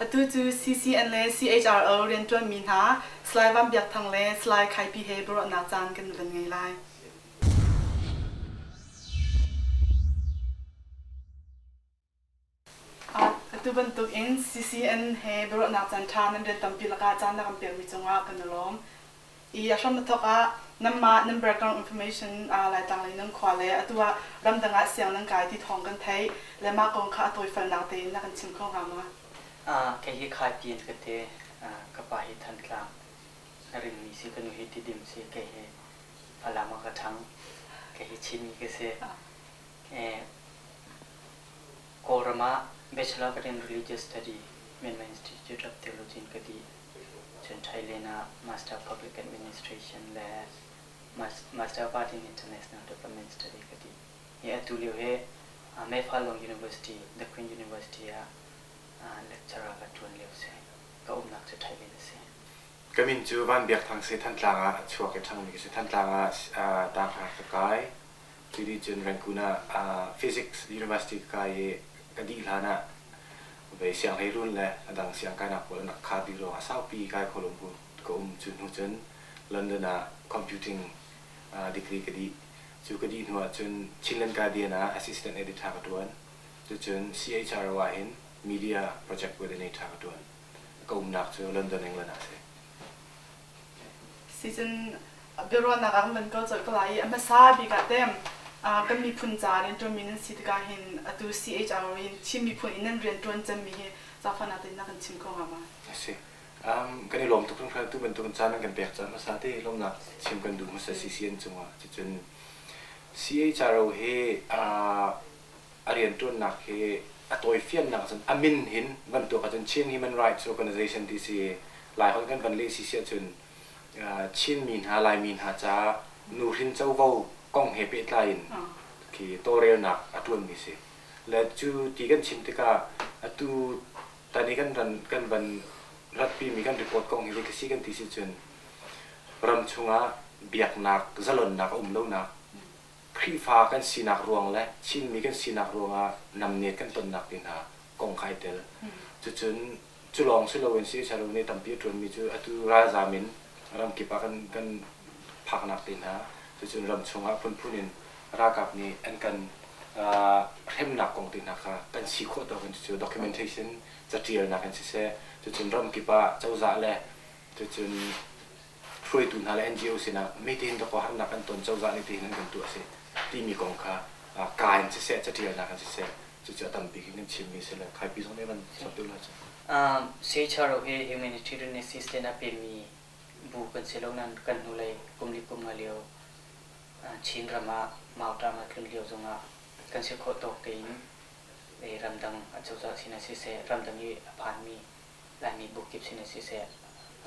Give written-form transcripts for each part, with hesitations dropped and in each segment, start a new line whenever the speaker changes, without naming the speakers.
Atu cu CCN le CHRO rianṭuanmi hna Salai Van Biak Thang le Salai Khaipi he biaruahnak caan kan van ngei lai. Atu bantuk in CCN he biaruahnak caan ṭha nan rian tampi lakah caan na kan pekmi cungah kan i lawm. I a hram a thawk ah nanmah nan background information Laitlang lei nan khua le atu ah ramdang ah siang nan kai ti thawng kan theih le mah kong kha a tawifalnak tein na kan chim kho hnga maw?
Kei hi Khaipi an ka ti. Ka pa hi Thantlang na ringmi si, ka nu hi Tidim si, kei hi Falam ah ka ṭhang. Kei hi Chinmi ka si. Kawlram ah Bachelor of Religious Study, Myanmar Institute of Theology in ka dih. Cun Thailand ah Master of Public Administration le Master of Art in International Development Study ka dih. Hi atu lio hi Mae Fah Luang University, The Queen University ah lecturer ka ṭuan lio si. Ka umnak cu Thailand a si.
Ka min cu Van Biak Thang si. Thantlang ah a chuak i ṭhangmi ka si. Thantlang ah tanghra ka kai. Cu dih cun Rangoon ah Physics University ka kai i ka dih hlan ah vei sianghleirun le a dang siangkainak pawl an rak khar dih ruangah saupi kai kho lo ka um. Cu hnu cun London ah computing degree ka dih. Cu ka dih hnu ah cun Chinland Guardian ah assistant editor ka ṭuan. Cucun CHRO ah hin media project coordinator ka ṭuan. Ka umnak cu London, England ah a si.
Season biaruahnak ah kan van kal colh ko lai i a hmasa bik ah tem kan miphun ca rianṭuanmi nan si tikah hin atu CHRO in Chin miphun in nan rianṭuan cemmi hi zaangfahnak tein na kan chim kho hnga ma?
A si. Kan i lawm tuk hringhran tu bantuk in caan nan kan pek caah hmasa te lawmnak chim kan duh hmasa CCN cungah cucun CHRO hi a rianṭuannak hi a tawifiannak cun a min hin bantuk ahcun Chin Human Rights Organization ti si Laiholh kan van leh si si ahcun Chinmi hna Laimi hna caah nuhrin covo kong he pehtlai in khi tawlrelnak a ṭuanmi si. Le cu ti kan chim tikah atu tan i kan ran kan van ratpimi kan report kong hi zei si kan ti si cun ram chungah biaknak zalonnak a um lonak Khrihfa kan sinak ruang le Chinmi kan sinak ruangah namnet kan tonnak te hna kong kha ai tel. Cucun cu lawng si loin CHRO nih tampi a ṭuanmi cu atu ralzaam in ramkip ah kan kan phaknak te hna cucun ram chungah phunphun in ralkap nih an kan hremnak kong te hna kha kan si khawh tawk in cucu documentation caṭialnak in siseh cucun ramkip ah cozah le cucun hruaitu hna le NGO sinah mitihin dawkaw harnak kan ton cozah nih tihin an kan tuah si timi kong kha ka in siseh caṭialnak in siseh cucu a tampi in kan chimmi si le khaipi zong nih van chap deuh lai cu.
CHRO hi humanitarian assistance a pemi bu kan si lo nain kan hnulei kum li kum nga lio Chin ram ah mauṭam a tlun lio zongah kan si khawh tawk tein ramdang acozah sinah siseh ramdang i a phanmi Laimi bu kip sinah siseh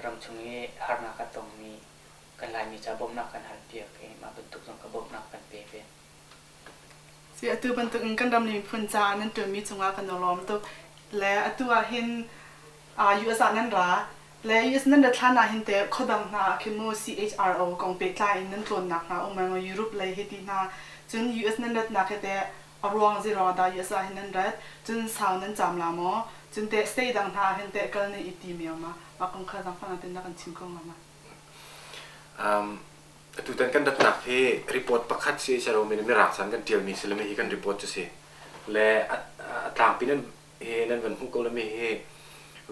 ramchung i harnak a tongmi kan Laimi ca bawmhnak kan halpiak i mah bantuk zong kha bawmhnak kan pe ve.
Si atu bantuk in kan ram le miphun caah nan ṭuanmi cungah kan i lawm tuk. Le atu ah hin US ah nan ra. Le US nan rat hlan ah hin teh khuadang hna ah khin mu CHRO kong pehtlai in nan tlawnnak hna um maw Europe lei hi ti hna. Cun US nan ratnak hi teh a ruang zei ruang dah US ah hin nan rat? Cun sau nan caam la maw? Cun teh state dang hna ah hin teh kal nan i tim ma? Mah kong kha zaangfah tein na kan chim kho hnga ma?
Atutan kan ratnak hi report pakhat si a romi mirang san kan ṭialmi si le hi kan report cu si. Le a tlangpi nan hi nan van hmuh ko le mi hi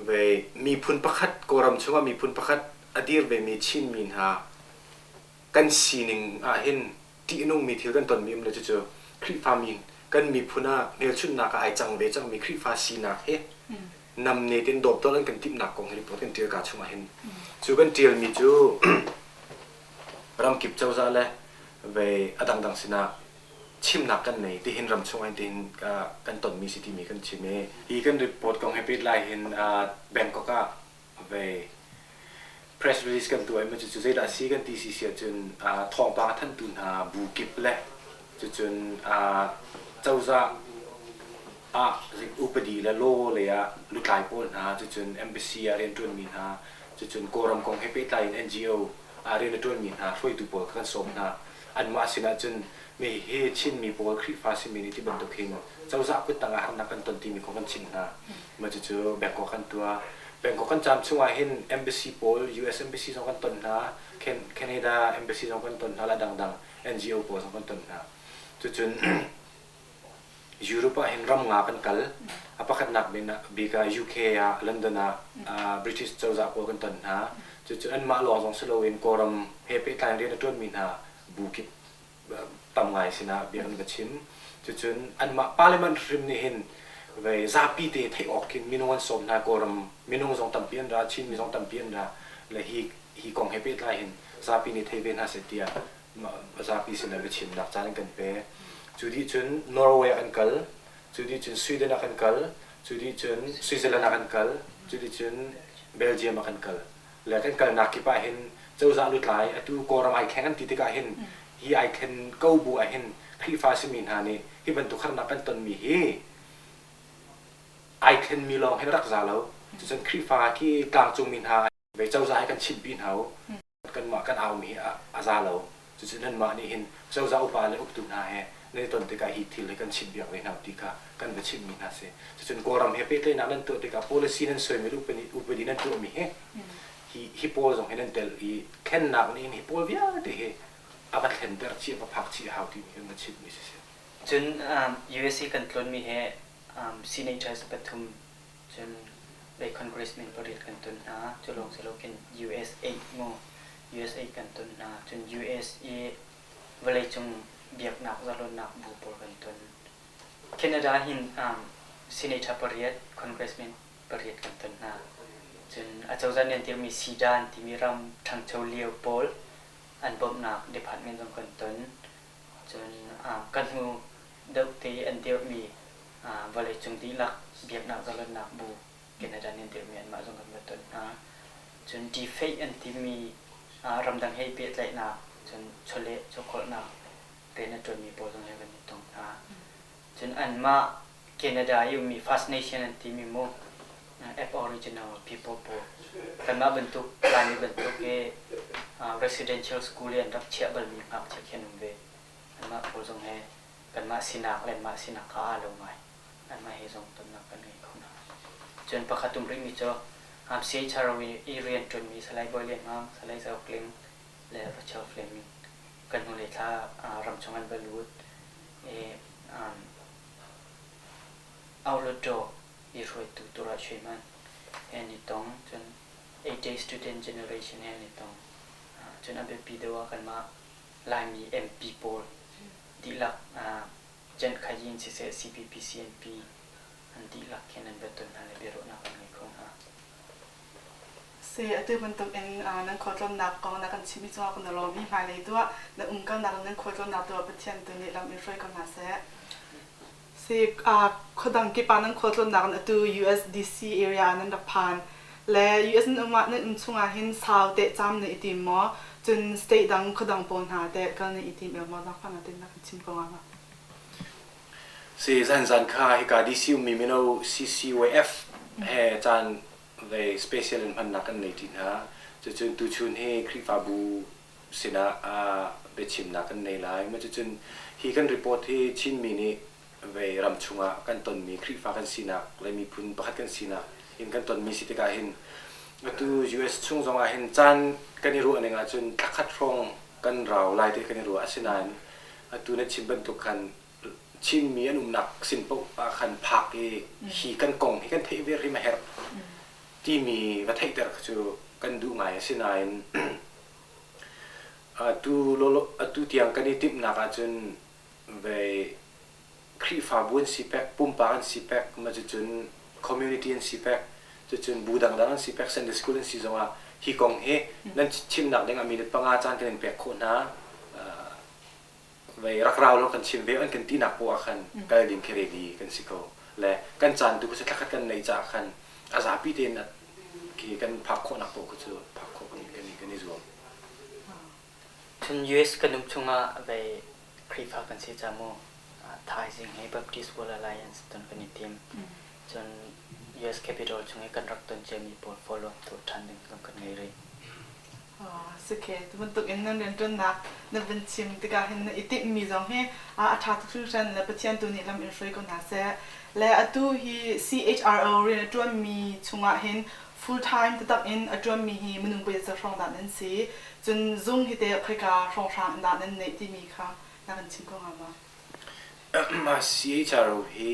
vei miphun pakhat Kawlram chungah miphun pakhat a dir vemi Chinmi hna kan sining ah hin ṭihnungmi thil kan tonmi um le cucu Khrihfami kan miphun ah hmelchunhnak ah ai cang ve cangmi Khrihfa sinak hi namne tein dawpdolh an kan timhnak kong hi report kan ṭial ka chungah hin cu kan ṭialmi cu ramkip cozah le vei a dangdang sinah chimnak kan nei tihin ram chung ah tihin kan tonmi si timi kan chim i hi kan report kong he pehtlai hin Bangkok ah vei press release kan tuah i cucu zeidah a si kan ti si si ahcun thawngpang a thanhtu hna bu kip le cucun cozah ah upadi le law lei ah lutlai pawl hna cucun embassy ah rianṭuanmi hna cucun Kawlram kong he pehtlai in NGO ah rian a ṭuanmi hna hruaitu pawl kha kan sawm hna. Anmah sinah cun mi hi Chinmi pawl Khrihfa simi nih ti bantuk hin Cozah kuttang ah harnak kan ton timi kong kan chimh hna. Mah cucu Bangkok kan tuah. Bangkok kan caam chungah hin embassy pawl, US embassy zong kan ton hna, Canada embassy zong kan ton hna, le dangdang NGO pawl zong kan ton hna. Cucun Europe ah hin ram nga kan kal. A pakhatnak bik ah UK ah London ah British cozah pawl kan ton hna. Cucu anmah lawng zong si loin Kawlram he pehtlai in rian a ṭuanmi hna bu kip tam ngai sinah bia kan va chim. Cucun anmah parliament hrim nih hin vei zapi te theih awk khin minung an sawm hna Kawlram minung zong tampi an ra, Chinmi zong tampi an ra le hi hi kong he pehtlai hin zapi nih thei ve hna seh tiah zapi sinah biachimnak caan an kan pe. Cu dih cun Norway ah kan kal, cu dih cun Sweden ah kan kal, cu dih cun Switzerland ah kan kal, cu dih cun Belgium ah kan kal. Le kan kalnak kip ah hin cozah lutlai atu Kawlram ai thleng an ti tikah hin hi ai thlen ko bu ah hin Khrihfa simi hna nih hi bantuk harnak kan tonmi hi ai thlenmi lawng hin rak za lo. Cucun Khrihfa khi tlangcungmi hna ve cozah hi kan chimpi hna u. Kanmah kan aumi hi a za lo. Cucu nanmah nih hin cozah upa le uktu hna he nan i ton tikah hi thil hi kan chimhpiak ve hna u ti kha kan va chimhmi hna si. Cucun Kawlram he pehtlaihnak nan tuah tikah policy nan suaimi le upadi nan tuahmi hi hi hi pawl zong hi nan tel i thlennak nih hin hi pawl vialte hi a va thlenter chih a va phak chih a hau timi kan va chimhmi siseh.
Cun USA kan tlunmi he senators pathum Cun lei congressman pariat kan ton hna. Cu lawng si loin US8 mu USA kan ton hna. Cun US i vawleicung biaknak zalonnak bu pawl kan ton. Canada hin senator pariat, congressman pariat kan ton hna. Cun acozah nih an dirhmi SIDAN timi ram ṭhangcho lio pawl an bawmhnak department zong kan ton. Cun kan hnu deuh te an dirhmi vawleicung dihlak biaknak zalonnak bu Canada nih an dirhmi anmah zong kan va ton hna. Cun DFATE an timi ramdang he i pehtlaihnak, cun chawleh chawkhawlhnak rian a ṭuanmi pawl zong he kan i tong hna. Cun anmah Canada i ummi First Nation an timi mu Aboriginal people pawl kanmah bantuk Laimi bantuk hi residential school i an rak chiah balmi ngakchia khi an um ve. Anmah pawl zong he kanmah sinak le anmah sinak kha aa lo ngai. Anmah he zong tonnak kan ngei kho hna. Cun pakhat um rihmi cu CHRO i rianṭuanmi Salai Bawi Lian Mang, Salai Za Uk Ling le Rachel Fleming kan hnulei thla ramchung an va lut i Auhlutdaw i hruaitu Turah Shweman he an i tong. Cun 8 Student Generation he an i tong. Cun a biapi deuh ah kanmah Laimi MP pawl dihlak Jen Khayin siseh CPP CNP an dihlak khin an va ton hna le biaruahnak an ngei kho hna.
Si atu bantuk in nan khualtlawnnak kong na kan chimmi cungah kan i lawm i hmailei tu ah na umkalnak nan khualtlawnnak tu ah Pathian tu nih lam in hruai ko hna seh. Si khuadang kip ah nan khualtlawnnak in atu USDC area ah nan rak phan. Le US nan um ah nan um chungah hin sau teh caam na i tim maw? Cun state dang khuadang pawl hna teh kal na i tim el maw? Zaangfahnak tein na kan chim ko hnga ma?
Si zan zan kha hika DC ummi mino CCYF he caan ve special in hmannak kan nei ṭi hna. Cucun tuchun hi Khrihfabu sinah biachimnak kan nei lai. Mah cucun hi kan report hi Chinmi nih vei ram chungah kan tonmi Khrihfa kan sinak le miphun pakhat kan sinak in kan tonmi si tikah hin atu US chung zongah hin caan kan i ruah ning ahcun thlakhat hrawng kan rau lai ti kan i ruah asinain atu nan chim bantuk khan Chinmi an umnak sin paoh ah khan phak i hi kan kong hi kan theih ve hrim a herh timi va theihter kha cu kan duh ngai asinain atu atu tiang kan i timhnak ahcun vei Khrihfabu an si pek, pumpak an si pek, ma cucun community an si pek, cucun bu dangdang an si pek, Sunday school an si zongah hi kong hi nan chimnak ding ah minute panga caan kan in pek khawh hna. Vei rak rau lo kan chim ve an kan tinak poah ah khan kal ding khi ready kan si ko. Le kan caan tu khi thlakhat kan neih caah khan a zapi tein khi kan phak khawhnak poah khi cu phak khawh kan kan i zuam.
Cun US kan um chungah vei Khrihfa kan si ca mu thaizing hi Baptist World Alliance ton kan i tim. Cun US Capitol chung i kan rak ton ciami pawl follow up tuah ṭhan ding zong kan ngei rih.
Sikhe tu bantuk in nan rianṭuannak na van chim tikah hin na i timhmi zong hi a ṭha tuk hringhran le Pathian tu nih lam in hruai ko hna seh. Le atu hi CHRO rian a ṭuanmi chungah hin full time taktak in a ṭuanmi hi minung poi hrawng dah nan si? Cun zung hi teh khoika hrawnghrang in dah nan neih timi kha na kan chim ko hnga ma?
Mah CHRO hi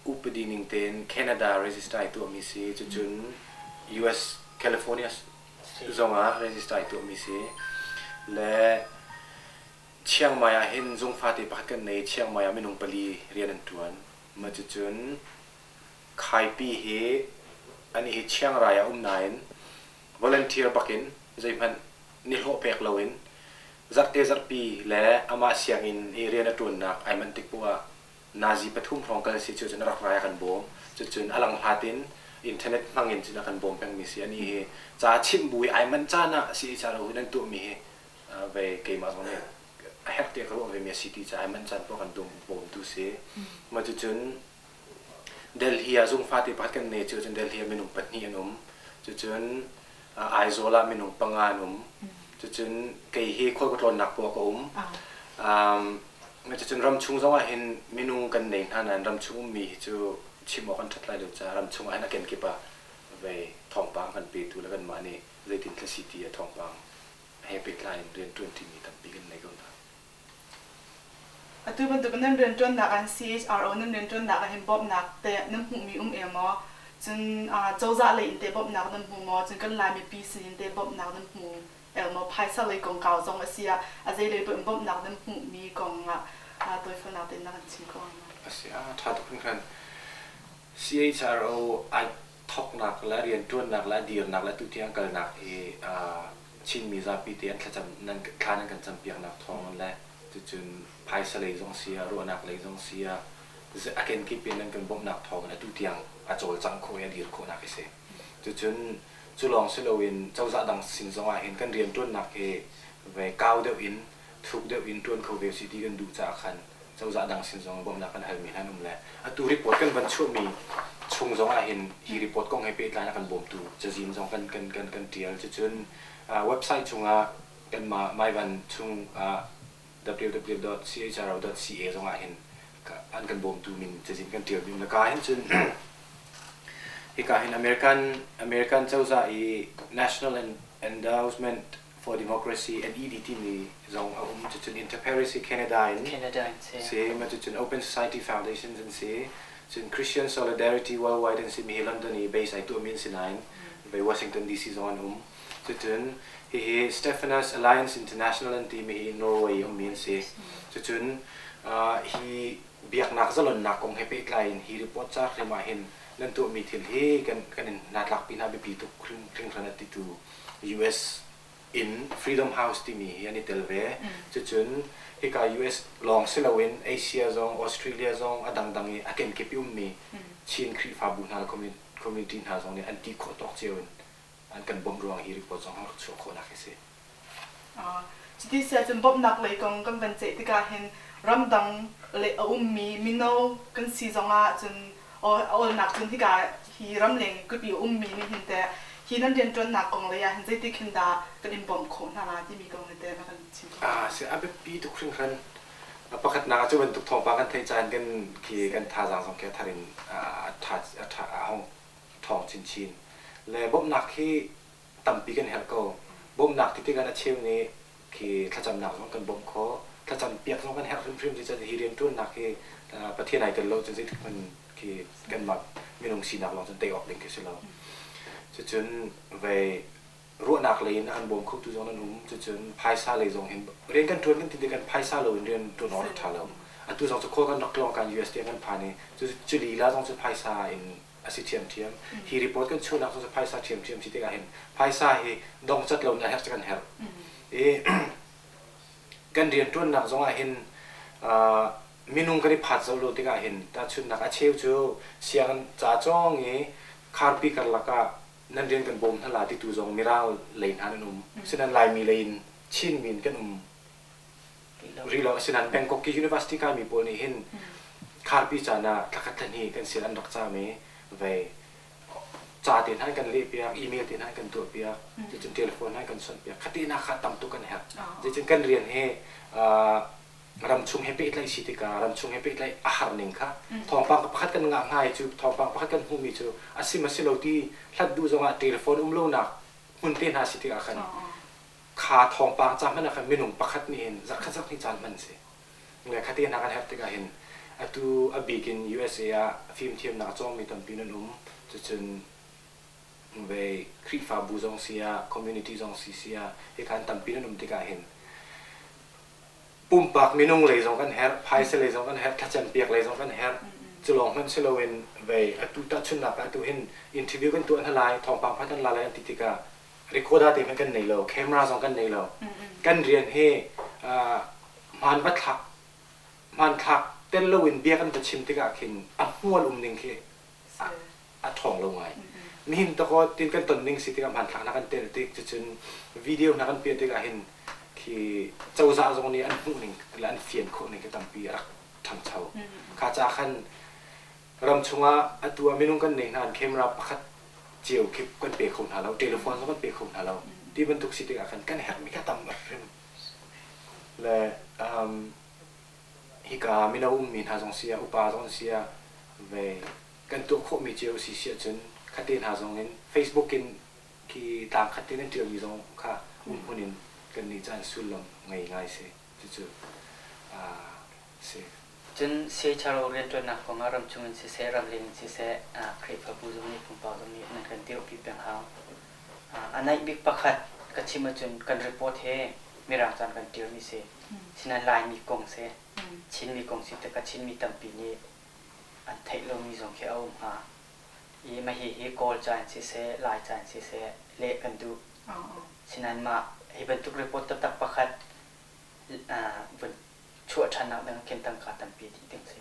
upadi ning tein Canada register ai tuahmi si. Cucun US California zongah register ai tuahmi si. Le Chiang Mai ah hin zung fate pakhat kan nei. Chiang Mai ah minung pali rian an ṭuan. Mah cucun Khaipi hi ani hi Chiang Rai ah um nain volunteer bakin zeihmanh nihlawh pek loin zarhte zarhpi le amah sianginn i rian a ṭuannak ai manh tik poah ah nazi pathum hrawng kal si cu cun a rak rai a kan bawm. Cucun a lang hlat in internet hmang in cun a kan bawm pengmi si. Ani hi ca chimh bu i ai manh caan ah si ca lo nan tuahmi hi ve keimah zong nih a herh tiah ka ruah vemi a si ti caah ai manh caan poah kan bawmtu si. Mah cucun Delhi ah zung fate pakhat kan nei cu cun Delhi ah minung pahnih an um. Cucun Aizawl ah minung panga an um. Cucun kei hi khual ka tlawnnak poah ka um. Cucun ramchung zong ah hin minung kan nei hna nain ramchung ummi hi cu chim awk an ṭhat lai lo caah ramchung ah hin a kenkip ah vei thawngpang kan petu le kanmah nih zeitin thil si ti a thawngpang he pehtlai in rian ṭuanṭimi tampi kan nei ko hna.
Atu bantuk nan rianṭuannak ah CHRO nan rianṭuannak ah hin bawmhnak teh nan hmuhmi um em maw? Cun cozah lei in teh bawmhnak nan hmu maw? Cun kan Lai mipi sin in teh bawmhnak nan hmu el maw? Phaisa lei kongkau zong a si ah a zei lei paoh in bawmhnak nan hmuhmi kong ah tawifalnak tein na kan chim kho hnga maw?
A si a ṭha tuk hringhran. CHRO ai thawknak le rianṭuannak le a dirnak le tutiang kalnak hi Chinmi zapi te an thlacam nan thla nan kan campiaknak thawng le cucun phaisa lei zong si ah ruahnak lei zong si ah a kenkip in nan kan bawmhnak thawng in atu tiang a cawlcangh khawh i a dir khawhnak hi si. Cucun cu lawng si loin cozah dang sin zong ah hin kan rianṭuannak hi ve kau deuh in thuk deuh in ṭuan kho ve usih ti kan duh caah khan cozah dang sin zong bawmhnak kan halmi hna an um le atu report kan van chuahmi chung zong ah hin hi report kong he pehtlai a kan bawmtu cazin zong kan kan kan kan ṭial. Cucun website chungah kanmah maivan chung ah www.chro.ca zong ah hin an kan bawmtu min cazin kan ṭialmi um le ka hin cun hika hin American American cozah i National Endowment for Democracy NED timi zong a um cucun Interparis hi Canada in
Canada in si
si ma cucun Open Society Foundations an si cun Christian Solidarity Worldwide an si mi hi London i base ai tuahmi an si nain ve Washington DC zong an um cucun hihi Stephanus Alliance International an timi hi Norway i ummi an si cucun hi biaknak zalonnak kong he pehtlai in hi report ca hrim ah hin nan tuahmi thil hi kan kan in hnatlakpi hna biapi tuk hringhran a titu US in Freedom House timi hi an i tel ve. Cucun hika US lawng si loin Asia zong, Australia zong a dangdang i a kenkip i ummi Chin Khrihfabu hna le community hna zong nih an ti khawh tawk cio in an kan bawmh ruang hi report zong an rak chuah khawhnak hi si.
Cuti si ahcun bawmhnak lei kong kan van ceih tikah hin ramdang le a ummi mino kan si zongah cun awlnak cun hika hi ramleng kutpi a ummi nih hin teh hi nan rianṭuannak kong lei ah hin zeitik hin dah kan in bawmh khawh hna la timi kong hi teh na kan chim kho.
Ah, si a biapi tuk hringhran. Pakhatnak ah cu bantuk thawngpang kan theih caan kan khi kan thazaang zong khi a thar in a ṭha a ṭha a hong ṭhawng chinchin. Le bawmhnak hi tampi kan herh ko. Bawmhnak ti tikah a cheu nih khi thlacamnak zong kan bawmh khawh. Thlacam piak zong kan herh hrimhrim cucaah hi rianṭuannak hi Pathian ai tel lo cun zeitik hmanh khi kanmah minung sinak lawng cun tei awk ding khi si lo. Cucun vei ruahnak lei in an bawm khotu zong nan um. Cucun phaisa lei zong hin rian kan ṭuan kan ti tikah phaisa lo in rian ṭuan awk a ṭha lo. Atu zong cu khual kan rak tlawng kan US tiang kan phan i cu lila zong cu phaisa in a si ṭhiamṭhiam. Hi report kan chuahnak cu phaisa ṭhiamṭhiam si tikah hin phaisa hi dongcat lo in a herh cu kan herh. I kan rianṭuannak zongah hin minung kan i phat zoh lo tikah hin tahchunhnak a cheu cu sianginn ca cawng i kharpi karlak ah nan rian kan bawm hna la titu zong mirang lei hna nan um. Sinan Laimi lei in Chinmi in kan um rih lo. Asinain Bangkok i University kaimi pawl nih hin kharpi caan ah thlakhat thlahnih kan sin an rak caam i vei. Ca te hna kan lehpiak, email te hna kan tuahpiak, cucun telephone hna kan chawnhpiak. Kha te hna kha tam tuk kan herh. Zeicun kan rian hi ramchung he pehtlaih si tikah ramchung he pehtlaih a har ning kha thawngpang pakhat kan ngah hnga i cu thawngpang pakhat kan hmuhmi cu a si ma si lo ti hlat duh zongah telephone um lonak hmun te hna si tikah khan kha thawngpang ca hmanh ah khan minung pakhat nih hin zarkhat zarhnih caan hman si. Le khate hna kan herh tikah hin atu a bik in USA ah fimthiamnak a cawngmi tampi nan um. Cucun vei Khrihfabu zong si ah, community zong si si ah, hika an tampi nan um tikah hin pumpak minung lei zong kan herh, phaisa lei zong kan herh, thlacam piak lei zong kan herh. Cu lawng hmanh si loin vei atu tahchunhnak ah atu hin interview kan tuah hna lai, thawngpang phat an la lai an ti tikah recorder te hmanh kan nei lo, camera zong kan nei lo. Kan rian hi hmaan va thlak hmanthlak tel loin bia kan va chim tikah khin a hmual um ning khi a ṭhawng lo ngai. Nihin takaw tin kan ton ning si tikah hmanthlak hna kan tel tik cucun video hna kan piah tikah hin khi cozah zong nih an hmuh ning le an fian khawh ning khi tampi a rak ṭhangcho. Kha ca khan ram chungah atu ah minung kan nei hna an camera pakhat cio khi kan pe kho hna lo, telephone zong kan pe kho hna lo. Ti bantuk si tikah khan kan herhmi kha tam hrim. Le hika mino ummi hna zong si ah upa zong si ah vei kan tuah khawhmi cio si si ahcun khate hna zong in Facebook in khi tlang khat te nan ṭialmi zong kha umhmun in kan nih caan sullam ngei ngai si cucu si.
Cun CHRO rianṭuannak kongah ramchung in siseh, ramleng in siseh, Khrihfabu zong nih pumpak zong nih nan kan dirhpi peng hau. A naih bik pakhat ka chim ahcun kan report hi Mirang caan kan ṭialmi si. Sinain Laimi kong si, Chinmi kong si tikah Chinmi tampi nih an theih lomi zong khi a um hnga. I mah hihi Kawl ca in siseh, Lai ca in siseh leh kan duh. Sinain mah hi bantuk report taktak pakhat vun chuah ṭhannak ding ah khin tangka tampi dih ding si.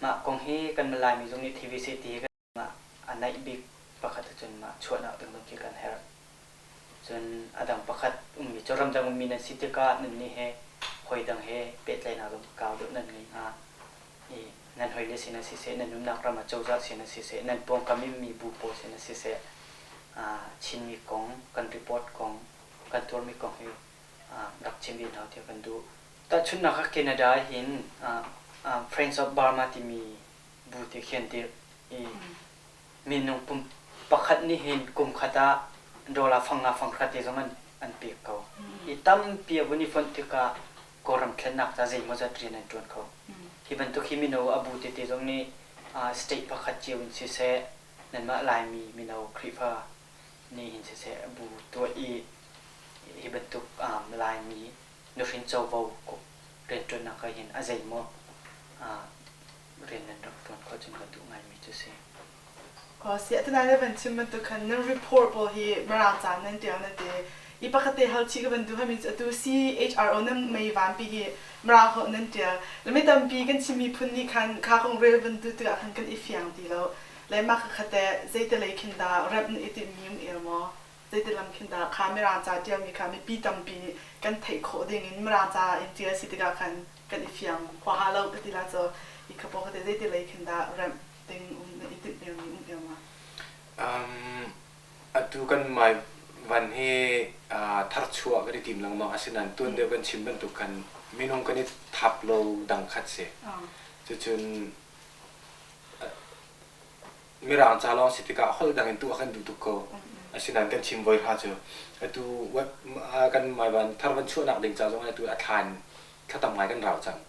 Mah kong hi kan Laimi zong nih TVC ti hi mah a naih bik pakhat ahcun mah chuahnak ding zong khi kan herh. Cun a dang pakhat ummi cu ramdang ummi nan si tikah nannih he hawi dang he pehtlaihnak zong kau deuh nan ngei hnga. I nan hawile sin ah siseh, nan umnak ram ah cozah sin ah siseh, nan pawngkam i mi bu pawl sin ah siseh, Chinmi kong, kan report kong, kan tuarmi kong hi rak chim ve hna tiah kan duh. Tahchunhnak ah Canada ah hin Friends of Burma timi bu te khi an dirh i minung pum pakhat nih hin kum khat ah dollar fang nga fang hra te zong an an pek ko. I tampi a vun i fonh tikah Kawlram thlennak ca zeimawzat rian an ṭuan kho. Hi bantuk hi mino a bu tete zong nih state pakhat cio in siseh, nanmah Laimi mino Khrihfa nih hin siseh bu tuah i hi bantuk Laimi nuhrin covo rianṭuannak ah hin a zeimaw rian nan rak ṭuan khawh cun ka duh ngaimi cu si.
Si atu na van chim bantuk khan nan report pawl hi Mirang ca nan ṭial na ti i pakhat te hal chih ka van duh hami cu atu CHRO nan mei vanpi hi Mirang holh nan ṭial. Le mi tampi kan Chin miphun nih khan kha kong rel van duh tikah khan kan i fiang ti lo. Le mah khakhat te zeite lei khin dah remh na i timhmi um el maw? Zeiti lam khin dah kha Mirang ca ṭialmi kha mipi tampi nih kan theih khawh ding in Mirang ca in ṭial si tikah khan kan i fiang huaha lo ka ti la cu i kha pawl kha te zeiti lei khin dah remh ding um na i timh elmi um el ma?
Atu kan mai van hi tharchuah kan i tim lengmang asinain tuan deuh kan chim bantuk khan minung kan i thap lo dang khat si. Cucun Mirang ca lawng si tikah holh dang in tuah kan duh tuk ko. Asinain kan chim voi hra cu atu kan maivan thar van chuahnak ding ca zong atu a thlan thla tam ngai kan rau cang.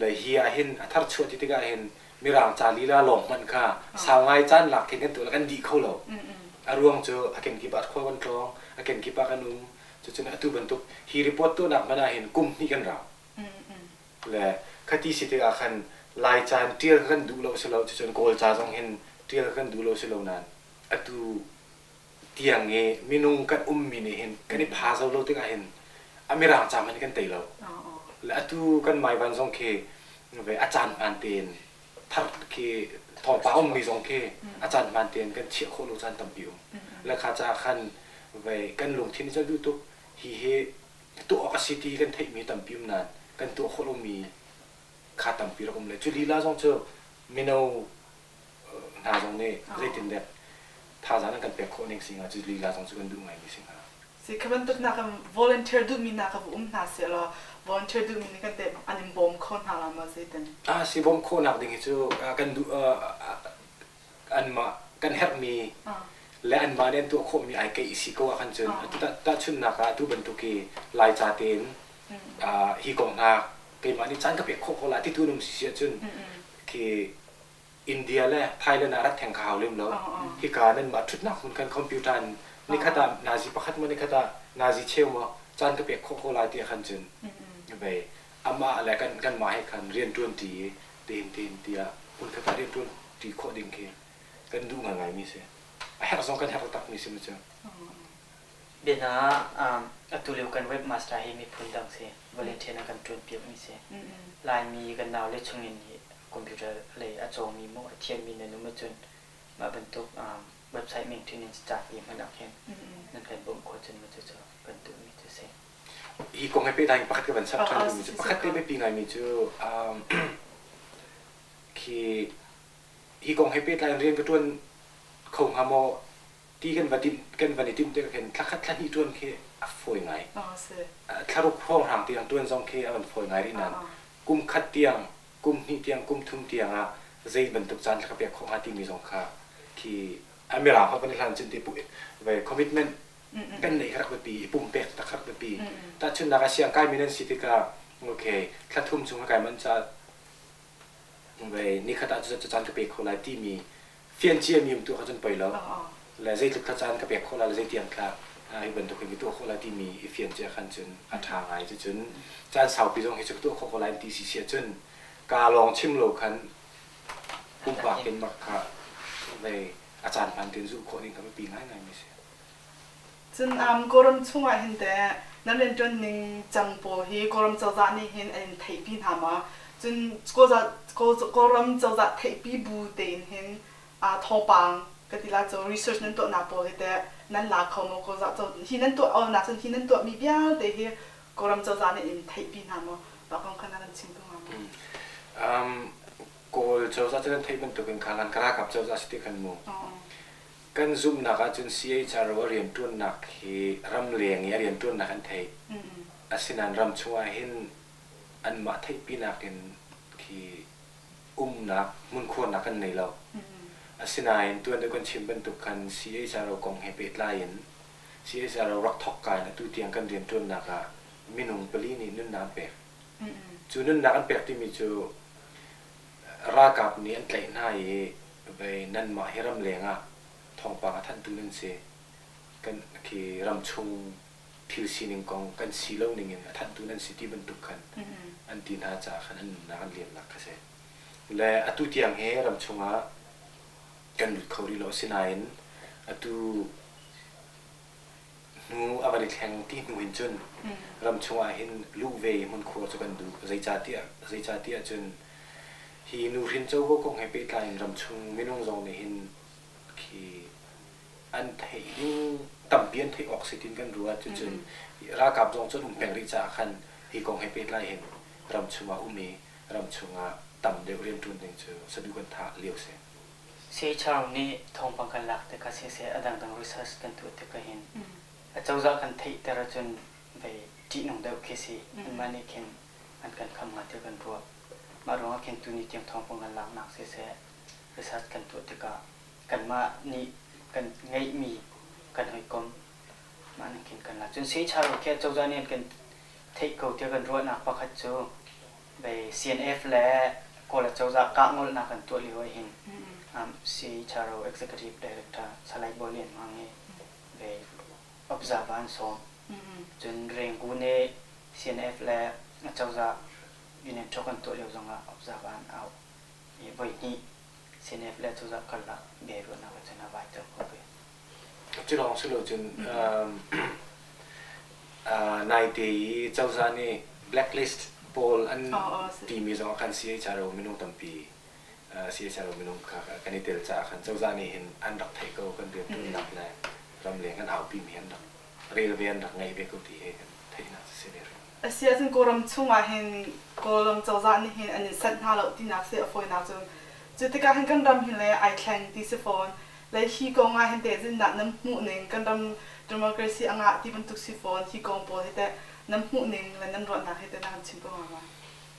Le hi ah hin a thar chuah ti tikah hin Mirang ca lila lawng hmanh kha sau ngai caan lak khin kan tuah kan dih kho lo. A ruang cu a kenkip ah khua kan tlawng, a kenkip ah kan um. Cucun atu bantuk hi report tuahnak hmanh ah hin kum hnih kan rau. Le khati si tikah khan Laica in ṭial kha kan duh lo si lo, cucun Kawlca zong hin ṭial kha kan duh lo si lo nain atu tiang i minung kan ummi nih hin kan i phazo lo tikah hin a Mirang ca hmanh kan tei lo. Le atu kan maivan zong khi ve a caan hmaan tein thar khi thawngpang ummi zong khi a caan hmaan tein kan chiah khawh lo caan tampi um. Le kha caah khan ve kan lungthin i duh tuk hi hi tuah awk a si ti kan theihmi tampi um nain kan tuah khawh lomi kha tampi rak um le cu lila zong cu mino hna zong nih zeitindek. Thazaang nan kan pek khawh ning si hnga cu lila zong cu kan duh ngaimi si hnga.
Si kha bantuk nak in volunteer duhmi hna kha va um hna seh law volunteer duhmi nih kan te an in bawm kho hna la maw zeitin?
Ah si bawm khawhnak ding hi cu kan duh anmah kan herhmi le anmah nih an tuah khawhmi ai keih si ko ahkhan cun tahchunhnak ah atu bantuk hi Laica tein hi kong hna keimah nih caan ka pek khawh ko la ti tu an um si si ahcun khi India le Thailand ah rat theng kha hau lem lo. Hika nanmah ṭhutnak hmun khan computer in nikhat ah nazi pakhat maw nikhat ah nazi cheu maw caan ka pek khawh ko lai ti ahkhan cun vei amah le kan kanmah he khan rian ṭuanṭi i tein tein tiah hmunkhat ah rian ṭuanṭi khawh ding khi kan duh ngaingaimi si. A herh zong kan herh taktakmi si mu cu.
Biana ah atu lio kan webmaster hi miphun dang si, volunteer na kan ṭuanpiakmi si. Laimi kan naule chungin hi computer lei a cawngmi maw a thiammi nan um ahcun mah bantuk website maintenance ca te hmanh ah khin nan kan bawmh khawh cun cucu kan duhmi cu si.
Hi kong he pehtlai in pakhat ka van chap ṭhan duhmi cu pakhat te biapi ngaimi cu khi hi kong he pehtlai in rian ka ṭuan kho hnga maw ti kan va timh kan van i timh tikah khin thla khat thla hnih ṭuan khi a fawi ngai. Thlaruk hrawnghrang tiang ṭuan zong khi a van fawi ngai rih nain kum khat tiang kum hnih tiang kum thum tiang ah zei bantuk caan ka pek khawh hnga timi zong kha khi a mirang kha van i hlan cun ti ve commitment kan neih kha rak biapi i pumpek tak rak biapi tahchunhnak ah siang kaimi nan si tikah okay thla thum chung kai man ca ve nikhat ah cu caan ka pe kho lai timi fian ciami um tu kha cun poi lo le zeitluk thla caan ka pek khawh lai le zeitiang thla hi bantuk hin ka tuah khawh lai timi i fian cia khan cun a ṭha ngai cucun caan saupi zong hi cu ka tuah khawh ko lai ti si si ahcun kaa lawng chim lo khan pumpak in mak kha vei a caan hman tein zulh khawh ding kha biapi ngaingai mi si.
Cun um, Kawlram chungah hin teh nan rianṭuan ning cang pawl hi Kawlram cozah nih hin an in theihpi hna maw? Cun Kawlram cozah theihpi bu tein hin thawngpang ka ti la cu research nan tuahnak pawl hi teh nan la kho maw? Cozah hi nan tuah awnak cun hi nan tuahmi vialte hi Kawlram cozah nih in theihpi hna maw? Mah kong kha na kan chim tu hnga maw?
Kawl cozah cu nan theih bantukin kha lan ka ralkap cozah si ti khan mu. Kan zumhnak ahcun CHRO a rianṭuannak hi ramleng i a rianṭuannak an theih. Asinain ram chungah hin anmah theihpinak in khi umnak hmunkhuarnak kan nei lo. Asinain tuan deuh kan chim bantuk khan CHRO kong he pehtlai in CHRO rak thawkka in atu tiang kan rianṭuannak ah minung pali nih nunnak an pek. Cu nunnak an pek timi cu ralkap nih an tlaih hna i vei nanmah hi ramleng ah thawngpang a thanhtu nan si. Kan khi ramchung thil sining kong kan si lo ning in a thanhtu nan si ti bantuk khan an ti hna caah khan an nunnak an liamnak kha si. Le atu tiang hi ramchung ah kan lut kho rih lo. Asinain atu hnu a van i thleng ti hnu hin cun ramchung ah hin luh ve i hmunkhuar cu kan duh. Zeicahtiah zeicahtiah cun hi nuhrin covo kong he pehtlai in ramchung minung zong nih hin khi an theih ding tampi an theih awk si tin kan ruat. Cucun ralkap zong cu an um peng rih caah khan hi kong he pehtlai hin ramchung ah um i ramchung ah tam deuh rianṭuan ding cu saduh kan thah lio si.
CHR nih thawngpang kan lak tikah siseh a dangdang research kan tuah tikah hin acozah kan theihter ahcun vei ṭihnung deuh khi si. Anmah nih khin an kan kham hnga tiah kan ruah. Mah ruangah khin tuni tiang thawngpang kan laknak siseh research kan tuah tikah kanmah nih kan ngeihmi kan hawikom mah ning khin kan lak. Cun CHR khi acozah nih an kan theih ko tiah kan ruahnak pakhat cu Bei CNF le Kawl acozah kahngolnak an tuah lio ahhin CHRO Executive Director Salai Bawi Lian Mang hi bei observer an sawm. Cun Rengku nih CNF le acozah union talk an tuah lio zongah observer an auh. I voi hnih CNF le acozah karlak biaruahnak ahcun a vaiter khawh ve.
Cu lawng si lo cun naite i cozah nih blacklist pawl an timi zong ah khan CHRO minung tampi CHRO minung kha kan i tel caah khan cozah nih hin an rak theih ko kan rianṭuannak le ramleng kan aupimi an rak rel ve an rak ngaih ve ko ti hi kan theihnak si ve rih.
A si ahcun Kawlram chungah hin Kawlram cozah nih hin an in sanh hna lo tinak si a fawinak cun cu tikah hin kan ram hi le ai thleng ti si fawn. Le hi kong ah hin teh zindah nan hmuh ning kan ram democracy a ngah ti bantuk si fawn hi kong pawl hi teh nan hmuh ning le nan ruahnak hi teh na kan chim ko hnga ma?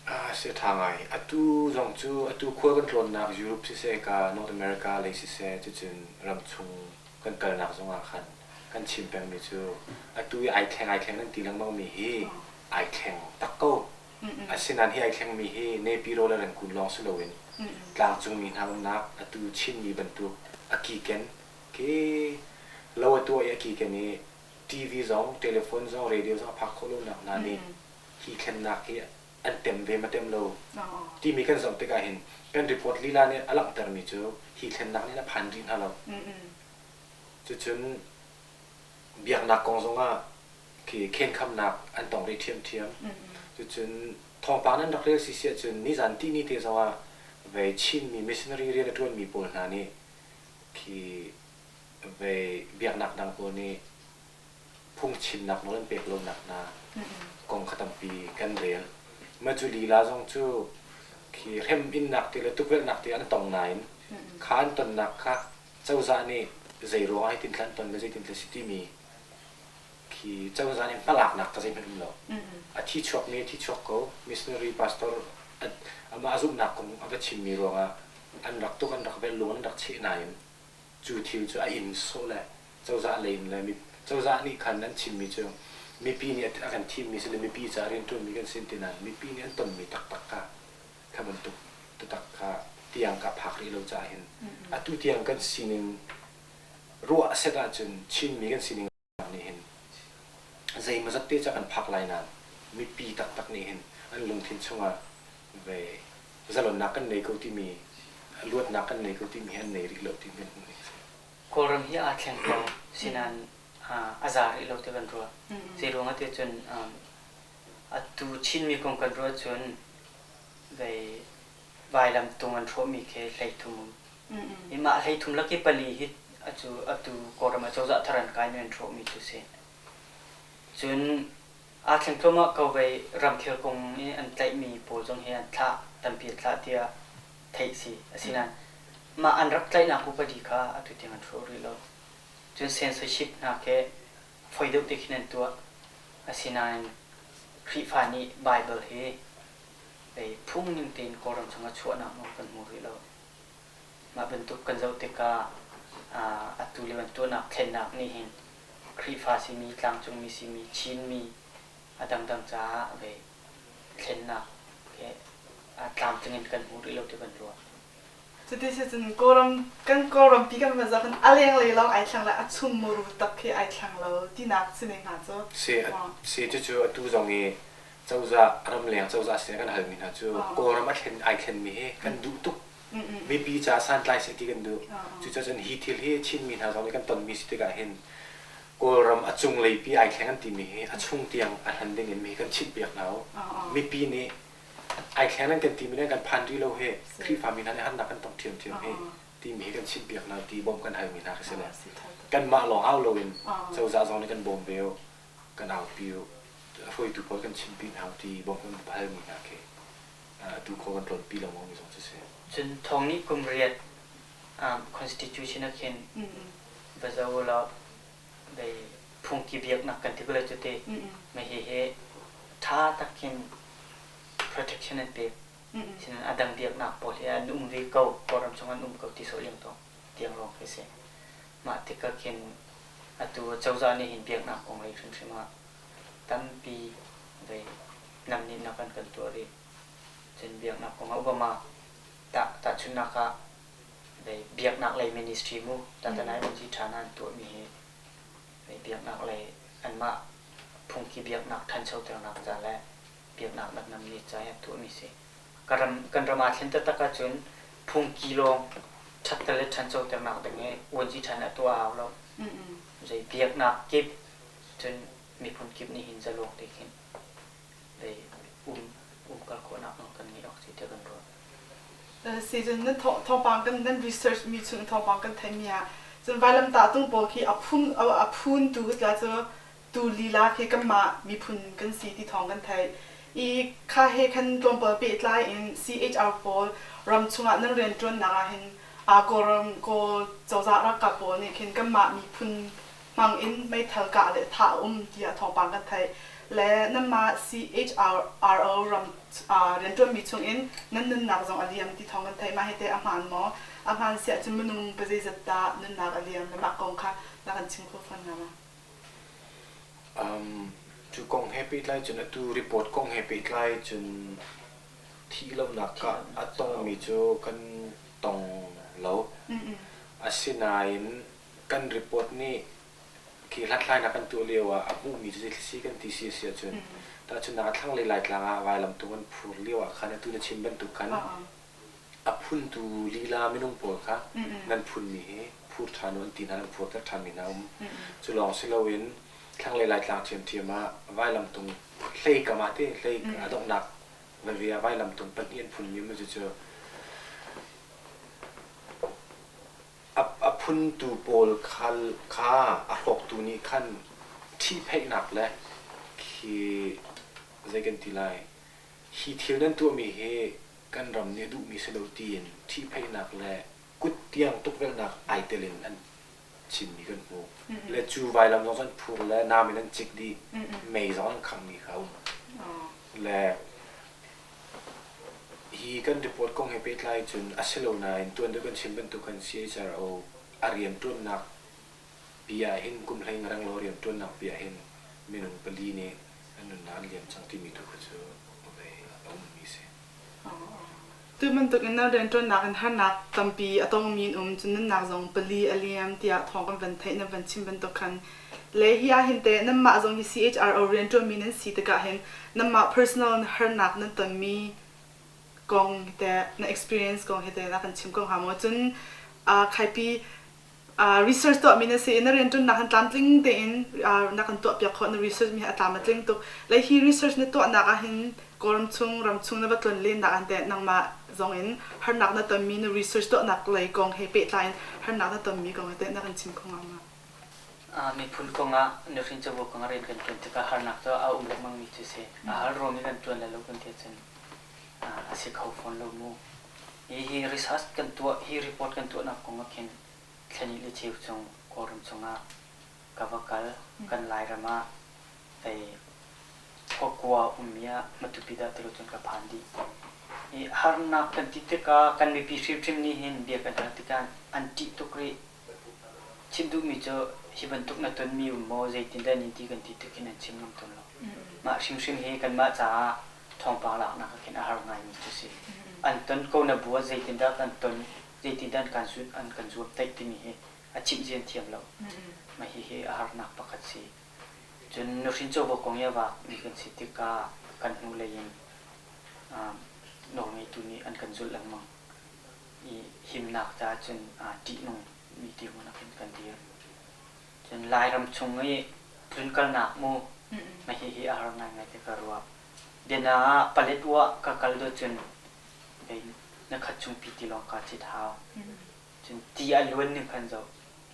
Ah, si ṭha ngai. Atu zong cu atu khua kan tlawnnak Europe siseh ka North America lei siseh cucun ramchung kan kalnak zongah khan kan chim pengmi cu atu i ai thleng ai thleng nan ti lengmangmi hi ai thleng tak ko. Asinain hi ai thlengmi hi Nepiro le Rangoon lawng si loin tlangcungmi hna umnak atu Chinmi bantuk a kiken khi lo a tuah i a kiken i TV zong, telephone zong, radio zong a phak khawh lonak hna nih hi thlennak hi an tem ve ma tem lo timi kan zoh tikah hin kan report lila nih a langhtermi cu hi thlennak nih a phan rih hna lo. Cucun biaknak kong zongah khi khenkhamnak an tong rih ṭhiamṭhiam. Cucun thawngpang nan rak rel si si ahcun nizan tihni te zongah vei Chinmi missionary rian a ṭuanmi pawl hna nih khi vei biaknak dang pawl nih phungchimnak nawl an pek lonak hna kong kha tampi kan rel. Mah cu lila zong cu khi hrem innak te le tukvelhnak te an tong nain kha an tonnak kha cozah nih zei ruangah hitin thla an ton le zeitin thla si timi khi cozah nih hmalaknak ka zeihmanh um lo. A thi chuakmi a thi chuak ko. Missionary pastor amah a zumhnak kong a va chimmi ruangah an rak tuk an rak velh lung an rak cheh nain cu thil cu a inn sawh le cozah lei in le cozah nih khan an chimmi cu mipi nih a kan thimmi si le mipi caah rianṭuanmi kan si ti nain mipi nih an tonmi taktak kha kha bantuk taktak kha tiang ka phak rih lo caah hin atu tiang kan sining ruah set ahcun Chinmi kan sining nih hin zeimawzat te ca kan phak lai nain mipi taktak nih hin an lungthin chungah ve zalonnak kan nei ko timi luatnak kan nei ko timi hi an nei rih lo timi kan hmuh ning a si.
Kawlram hi aa thleng ko sinain a za rih lo ti kan ruah. Zeiruang ah tiah cun atu Chinmi kong kan ruah cun vei vailam tung an hrawhmi khi 33 um. Hi mah 33 lak i pali hi atu atu Kawlram acozah thar an kai mi an hrawhmi cu si. Cun aa thleng thluahmah ko vei ramkhel kong i an tlaihmi pawl zong hi an thlah tampi an thlah tiah theih si. Asinain mah an rak tlaihnak upadi kha atu tiang an hrawh rih lo. Cun censorship hna khi foi deuh te khin an tuah. Asinain Khrihfa nih Baibal hi phung ning tein Kawlram chungah chuahnak nawl kan hmu rih lo. Mah bantuk kan zoh tikah atu lio an tuahnak thlennak nih hin Khrihfa simi, tlangcungmi simi, Chinmi a dangdang caah ve thlennak he tlamtling in kan hmu rih lo ti kan ruah.
Cuti si cun Kawlram kan Kawlrampi kan van zoh khan a lenglei lawng ai thleng le a chung muru tak khi ai thleng lo tinak si ne hnga cu.
Si si cucu atu zong i cozah ramleng cozah sin kan halmi hna cu Kawlram a thlen ai thlenmi hi kan duh tuk. Mipi caah santlai seh ti kan duh. Cucaah cun hi thil hi Chinmi hna zong nih kan tonmi si tikah hin Kawlram a cunglei pi ai thleng an timi hi a chung tiang a hlan ding in mi hi kan chimhpiak hna u. Mipi nih ai thleng nan kan timi nan kan phan rih lo hi Khrihfami hna nih harnak kan tong ṭhiamṭhiam hi timi hi kan chimhpiak hna ti bawmh kan halmi hna khi si le kanmah lawng au loin cozah zong nih kan bawm ve u kan aupi u hruaitu pawl kan chimpi hna u ti bawmh kan halmi hna khi atu khua kan tlawnpi lengmang mi zong cu si.
Cun thong nih kum riat constitution ah khin va zo law bei phungki biaknak kan ti ko lai cu ti mah hihi ṭha tak khin protection an pek. Sinain a dang biaknak pawl hi an um ve ko, Kawlram chung an um ko ti sawh leng tiang lawng khi si. Mah tikah khin atu cozah nih hin biaknak kong lei hrimhrim ah tampi vei namnehnak an kan tuah rih. Cun biaknak kong ah Obama tah tahchunhnak ah vei biaknak lei ministry mu tatanai vunci ṭha hna an tuahmi hi vei biaknak lei anmah phungki biaknak ṭhanchoternak ca le biaknak nak namneh ca i an tuahmi si. Kan ram, kan ram aa thlen taktak ahcun phungki lawng ṭhatter le ṭhanchoternak ding hi uanci ṭhan a tuah a hau lo. Zei biaknak kip cun miphun kip nih hin zalawng te khin zei um umkal khawhnak nawl kan ngeih awk si tiah kan ruah.
Si cun nan thawngpang kan nan research mi chung thawngpang kan theihmi ah cun vailamtah tung pawl khi a phun a phun tu tla cu tu lila khi kanmah miphun kan si ti thawng kan theih i kha he khan tlawmpal pehtlai in CHR pawl ram chungah nan rianṭuannak ah hin Kawlram Kawl cozah ralkap pawl nih khin kanmah miphun hmang in meithal kah le thah a um tiah thawngpang kan theih. Le nanmah CHRO ram rianṭuanmi chungin nan nunnak zong a liam ti thawng kan theih. Mah hi teh a hmaan maw? A hmaan siah cun minung pazeizat dah nunnak a liam le mah kong kha na kan chim kho fawn hnga ma?
Cu kong he pehtlai cun atu report kong he pehtlai cun thih lonak ah a tongmi cu kan tong lo. Asinain kan report nih khi hlathlainak kan tuah lio ah a hmuhmi cu zeitlisi kan ti si a si ahcun tahchunhnak ah thlanglei Laitlang ah vailamtung an phur lio ah khan atu na chim bantuk khan a phuntu lila minung pawl kha nan phunmi hi phur ṭhan u an ti hna an phurter ṭhanmi hna um. Cu lawng si loin thlanglei Laitlang ṭhiamṭhiam ah vailamtung hlei kam ah te hlei a donghnak veve ah vailamtung pahnih an phunmi um cucu a phuntu pawl kha a hrawktu nih khan ṭhihphaihnak le khi zei kan ti lai hi thil nan tuahmi hi kan ram nih a duhmi si lo tiin ṭhihphaihnak le kut tiang tukvelhnak ai tel in an chimmi kan hmu. Le cu vailam zong cu an phur le nam in an cik dih, mei zong an khanghmi kha a um. Le hi kan report kong he pehtlai cun a si lo nain tuan deuh kan chim bantuk khan CHRO a rianṭuannak pi ah hin kum hlei renglo rianṭuannak pi ah hin minung pali nih an nunnak an liam cang timi tu kha cu vei a ummi si.
Tu bantuk in nan rianṭuannak in harnak tampi a tongmi an um, cun nunnak zong pali a liam tiah thawng kan van theih, nan van chim bantuk khan. Le hi ah hin teh nanmah zong hi CHRO rianṭuanmi nan si tikah hin nanmah personal harnak nan tonmi kong hi teh na experience kong hi teh na kan chim ko hnga maw? Cun khaipi research tuahmi na si i na rianṭuannak han tlamtling tein na kan tuahpiak khawh na research mi hi a tlam a tling tuk. Le hi research na tuahnak ah hin Kawlram chung ram chung na va tlon lennak ah teh nangmah zong in harnak na tonmi na research tuahnak lei kong he pehtlai in harnak na tonmi kong he teh na kan chim kho hnga ma?
Miphun kong ah nuhrin covo kong ah rian kan ṭuan tikah harnak cu a um lengmangmi cu si. A har ruang i kan ṭuan le lo kan ti ahcun a si kho fawn lo mu. Hihi research kan tuah, hi report kan tuahnak kong ah khin thlani le cheu chung Kawlram chungah ka va kal. Kan Lairam ah hei khuakua ummi ah Matupi dah ti lo cun ka phan dih. I harnak kan ti tikah kan mipi hrimhrim nih hin bia kan hal tikah an ṭih tuk rih. Chim duhmi cu hi bantuk na tonmi um maw zeitindah nin ti kan ti tik hin an chim ngam tawn lo. Mah hrimhrim hi kanmah caah thawngpang laknak ah khin a har ngaimi cu si. An ton ko na bu ah zeitindah kan ton, zeitindah an kan an kan zuamtaih timi hi a chimh zian thiam lo. Mah hihi a harnak pakhat si. Cun nuhrin covo kong i a vakmi kan si tikah kan hnulei in nawlngeitu nih an kan zulh lengmang. I himnak caah cun ṭihnung mi dirhmun ah khin kan dir. Cun Lairam chung i tlunkalnak mu mah hihi a har ngaingai ti ka ruah. Biana ah Paletwa ka kal dawt cun vei na khat chung pi ti lawng kaa cit hau. Cun ti a luan ning khan zoh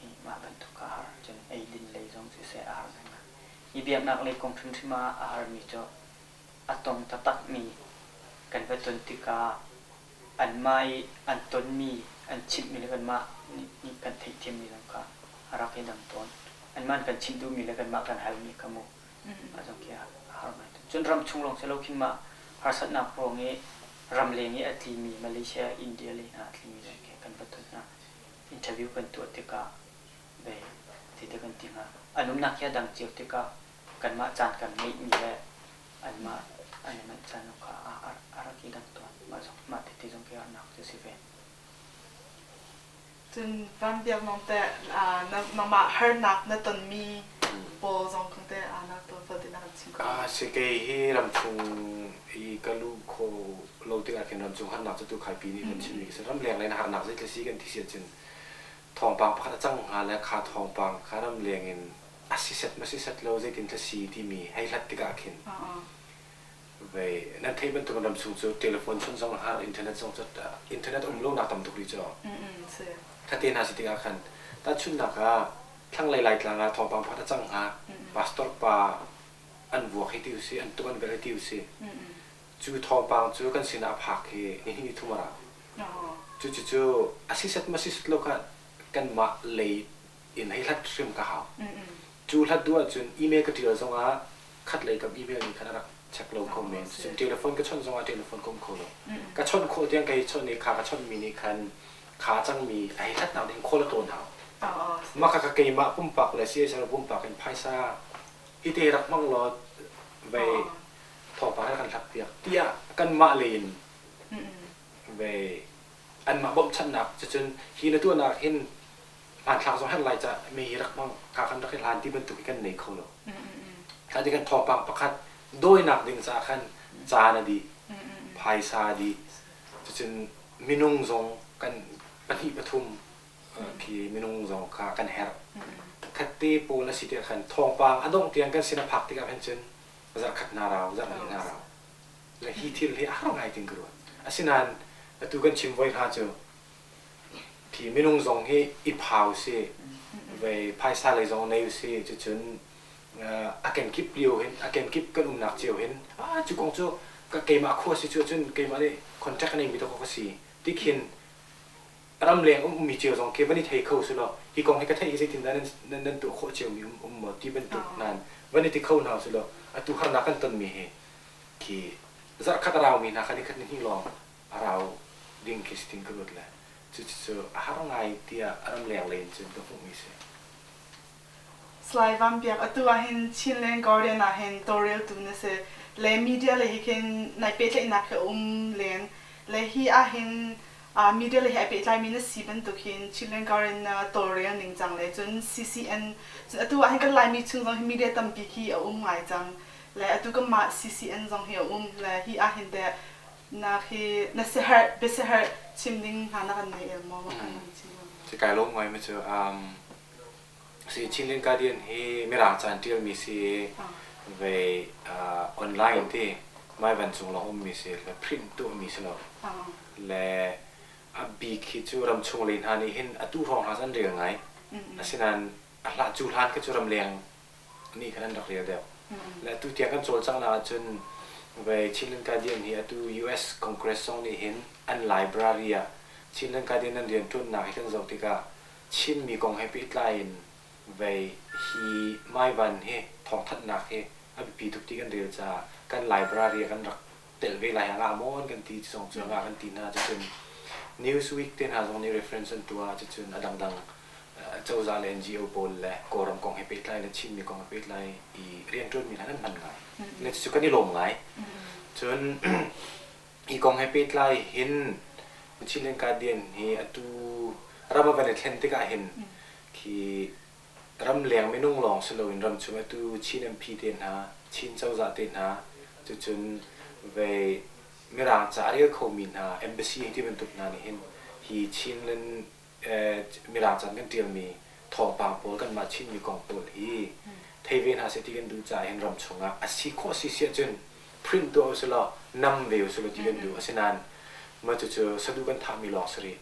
hi mah bantuk ka har. Cun eidin lei zong siseh a har ngaingai. Hi biaknak lei kong hrimhrim ah a harmi cu a tong taktakmi kan va ton tikah anmah i an tonmi an chimhmi le kanmah nih kan theihthiammi zong kha a rak i dang tawn. Anmah an kan chimh duhmi le kanmah kan halmi kha mu a zong khi a har ngai tawn. Cun ram chung lawng si lo khin mah harsatnak ruang i ramleng i a tlimi Malaysia, India lei hna a tlimi zong khi kan va ton hna. Interview kan tuah tikah bei zeidah kan ti hnga? An umnak hi a dang cio tikah kanmah caan kan ngeihmi le anmah an i manh caan zong kha a rak i dang tawn. Mah zong mah tete zong khi harnak cu a si ve.
Cun Van Biak Nong teh nangmah harnak na tonmi pawl zong kong teh na tuan vialte na kan chim ko.
Si kei hi ramchung i ka luh kho lo tikah khin ramchung harnak cu tu khaipi nih kan chimmi si ramleng lei na harnak zeitluk si kan ti si ahcun thawngpang pakhat a cang hnga le kha thawngpang kha ramleng in a si set ma si set lo zeitin thla si timi hei hlat tikah khin vei nan theih bantuk ram chung cu telephone chun zong har internet zong cu internet um lo nak tam tuk rih cu thate hna si tikah khan tahchunhnak ah thlanglei laitlang ah thawngpang pakhat a cang hnga pastor pa an vuak hi ti usi an tuk an velh hi ti usi cu thawngpang cu kan sinah a phak hi ni hnih ni thum a rau. Cucu a si set ma si set lo kha kanmah lei in hei hlat hrim ka hau. Cu hlat duh ahcun email ka ṭial zongah khat lei kam email nih khan a rak check lo kho men. Cun telephone ka chawnh zongah telephone ka um kho lo. Ka chawnh khawh tiang ka hei chawnh i kha ka chawnhmi nih khan kha cangmi a hei hlatnak ding call a tlawn hau. Mah kha ka keimah pumpak le CSR pumpak in phaisa hi te rak hmang law vei thawngpang rak kan hlak piak tiah kanmah lei in vei anmah bawmhchanhnak cucun hi na tuahnak hin hmanthlak zong herh lai cah mi hi rak hmang kha kan rak i hlan ti bantuk hi kan nei kho lo. Kha ti kan thawngpang pakhat dawinak ding caah khan caan a dih, phaisa a dih, cucun minung zong kan pahnih pathum khi minung zong kha kan herh. Khatte pawl a si tiah khan thawngpang a dongh tiang kan sin a phak tikah khan cun zarhkhat hna rau, zarhhnih hna rau. Le hi thil hi a har ngai tin ka ruat. Asinain atu kan chim voi hna cu khi minung zong hi i phau si, vei phaisa lei zong nei si, cucun a kenkip lio hin a kenkip kan umnak cio hin ah cu kong cu ka keimah khua si cu cun keimah nih contact a neimi dawk ka si tikhin ramleng um ummi cio zong khi van i thei kho si law hi kong hi ka theih hi zeitindah nan nan tuah khawh cio mi um um maw ti bantuk nan van i ti kho hna si law atu harnak kan tonmi hi khi zarhkhat a raumi hna kha nikhat ni hnih lawng a rau ding khi si tin ka ruat le cucu a har ngai tiah ramleng lei in cun ka hmuhmi si.
Salai Van Biak, atu ahhin Chinland Guardian ahhin tawlreltu na si. Le media lei hi khin nai pehtlaihnak hi a um len. Le hi ahhin media lei he ai pehtlaimi na si bantuk hin Chinland Guardian na tawlrel ning cang le cun CCN cun atu ahhin kan Laimi chung zong hi media tampi khi a um ngai cang. Le atu kanmah CCN zong hi a um. Le hi ahhin teh na khi na siaherh biasiaherh chim ding hna na kan nei el maw? Kan chim.
Ci kai lawm ngai mi cu Si Chinland Guardian hi Mirang ca in ṭialmi si vei online ti maivan cung lawng ummi si le print tuahmi si lo. Le a bik hi cu ramchung lei hna nih hin atu hrawng hna an rel ngai. Asinain a hlah cu hlan kha cu ramleng nih khan an rak rel deuh. Le atu tiang kan cawlcanghnak ahcun vei Chinland Guardian hi atu US Congress zong nih hin an library ah Chinland Guardian an rianṭuannak hi kan zoh tikah Chinmi kong he pehtlai in vei hi maivan hi thawngthanhnak hi a biapi tuk ti kan rel caah kan library ah kan rak telh ve lai ah ngah maw an kan ti zong cu ngah kan ti hna cucun Newsweek te hna zong nih reference an tuah cucun a dangdang cozah le NGO pawl le Kawlram kong he pehtlai le Chinmi kong he pehtlai i rianṭuanmi hna nan hman ngai. Le cucu kan i lawm ngai. Cun Hi kong he pehtlai hin Chinland Guardian hi atu ram a van i thlen tikah hin khi ramleng minung lawng si loin ramchung atu Chin MP te hna, Chin cozah te hna, cucun vei Mirang ca a rel khomi hna embassy hei ti bantuk hna nih hin hi Chinland Mirang ca kan ṭialmi thawngpang pawl kanmah Chinmi kong pawl hi thei ve hna seh ti kan duh caah hin ram chungah a si khawh si si ahcun print tuah usih law nam ve usih law ti kan duh. Asinain mah cucu saduh kan thahmi lawng si rih.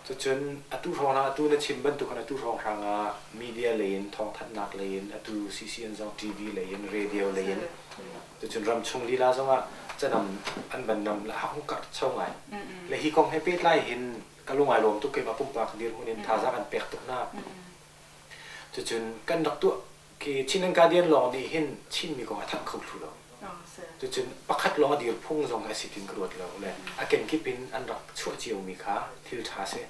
Cucun atu hrawng ah atu na chim bantukin atu hrawnghrang ah media lei in thawngthanhnak lei in atu CCN zong TV lei in radio lei in cucun ramchung lila zongah canam an van nam le a hung karh cho ngai. Le hi kong he pehtlai hin ka lung ai lawm tuk keimah pumpak dirhmun in thazaang an pek tuk hna. Cucun kan rak tuah khi Chin Guardian lawng nih hin Chinmi kong a thanh kho thlu lo. Cucun pakhat lawng a dir phung zong a si tin ka ruat lo le a kenkip in an rak chuah ciomi kha thil ṭha si.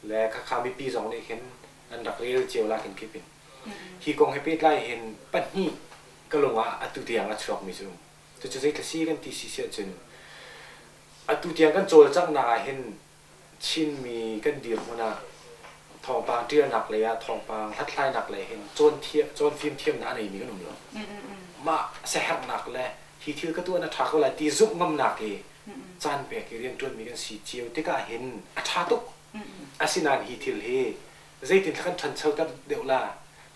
Le khakha mipi zong nih hin an rak rel cio la kenkip in. Hi kong he pehtlai hin pahnih ka lung ah atu tiang a chuakmi cu um. Cucu zei si kan ti si si ahcun atu tiang kan cawlcanghnak ah hin Chinmi kan dirhmun ah thawngpang ṭialnak lei ah thawngpang hlathlainak lei hin cawn cawn fimthiamnak a neimi kan um lo. Mah siaherhnak le hi thil ka tuah na ṭha ko lai ti zumh ngamnak i caan pek i rianṭuanmi kan si cio tikah hin a ṭha tuk. Asinain hi thil hi zeitin kan ṭhanchoter deuh la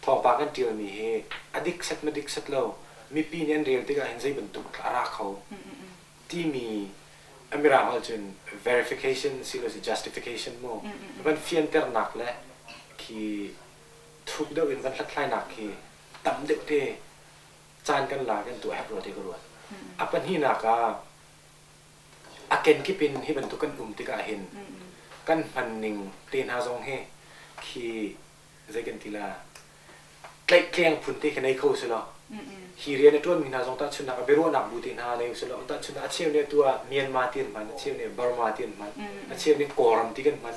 thawngpang kan ṭialmi hi a dik set ma dik set lo mipi nih an rel tikah hin zei bantuk a ra kho timi a mirang holh cun verification silosi justification mu van fianternak le khi thuk deuh in van hlathlainak khi tam deuh te caan kan la kan tuah herh rua ti ka ruat. A pahnihnak ah a kenkip in hi bantuk kan um tikah hin. Kan hman ning te hna zong hi khi zei kan ti la tlaihtleng phun te khi nei kho si law hi rian a ṭuanmi hna zong tahchunhnak ah biaruahnak bu te hna nei usih law tahchunhnak a cheu nih atu ah Myanmar ti an hman, a cheu nih Burma ti an hman, a cheu nih Kawlram ti kan hman,